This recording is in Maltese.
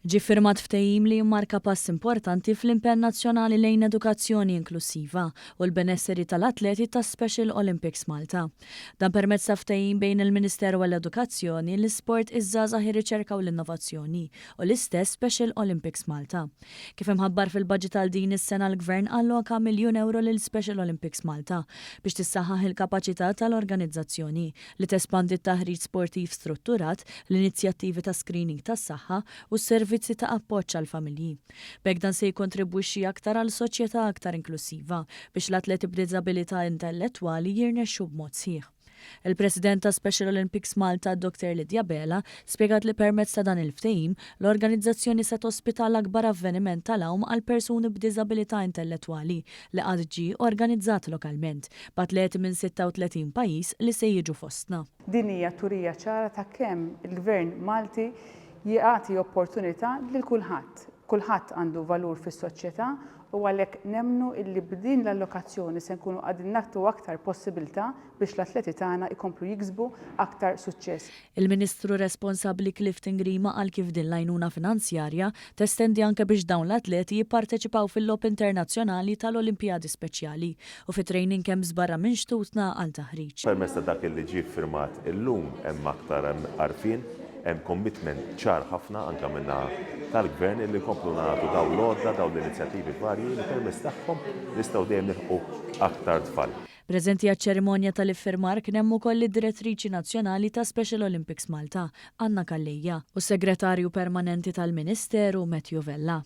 Ġie ffirmat ftehim li jimmarka pass importanti fl-impenn nazzjonali lejn edukazzjoni inklussiva u l-benesseri tal-atleti ta' Special Olympics Malta. Dan permezz ta' ftehim bejn il-Ministeru għall-Edukazzjoni, l-Isport, iż-Żgħażagħ, ir-Riċerka u l-Innovazzjoni u l-istess Special Olympics Malta. Kif imħabbar fil-baġit għal din is-sena l-Gvern alloka miljun ewro lil Special Olympics Malta biex tissaħħaħ il-kapaċità tal-organizzazzjoni li tespandi t-taħriġ sportiv strutturat, l-inizjattivi ta' screening tas-saħħa u s-servizzi ta' appoġġ għall-familji. B'hekk dan se jikkontribwixxi aktar għal soċjetà aktar inklussiva biex l-atleti b'diżabilità intellettwali jirnexxu b'mod sħiħ. Il-President ta' Special Olympics Malta, Dr Lydia Bela, spjegat li permezz ta' dan il-ftehim, l-organizzazzjoni se tospita l-akbar avveniment tal-għawm għal persuni b'diżabilità intellettwali li qatt ġie organizzat lokalment, b'atleti minn 36 pajjiż li se jiġu fostna. Din hija turija ċara ta' kemm il-Gvern Malti jagħti opportunità lil kulħadd. Kulħadd għandu valur fis-soċjetà u għalhekk nemmnu illi b'din l-allokazzjoni se nkunu qegħdin nagħtu aktar possibilità biex l-atleti tagħna jkomplu jiksbu aktar suċċess. Il-Ministru responsabbli Clifton Grima qal kif din l-għajnuna finanzjarja testendi anke biex dawn l-atleti jipparteċipaw fil-logħob internazzjonali tal-Olimpijadi Speċjali u fi training camps barra minn xtutna għal taħriġ. Permezz ta' dak li ġie ffirmat illum hemm aktar hemm għarfien, hemm commitment ċar ħafna anke min-naħa tal-Gvern illi nkomplu nagħtu dawn l-għodda, dawn l-inizjattivi varji li permezz tagħhom nistgħu dejjem nilħqu aktar tfal. Preżenti għaċ-ċerimonja tal-iffirmar kien hemm ukoll id-Direttriċi Nazzjonali ta' Special Olympics Malta, Anna Calleja, u s-Segretarju Permanenti tal-Ministeru, Matthew Vella.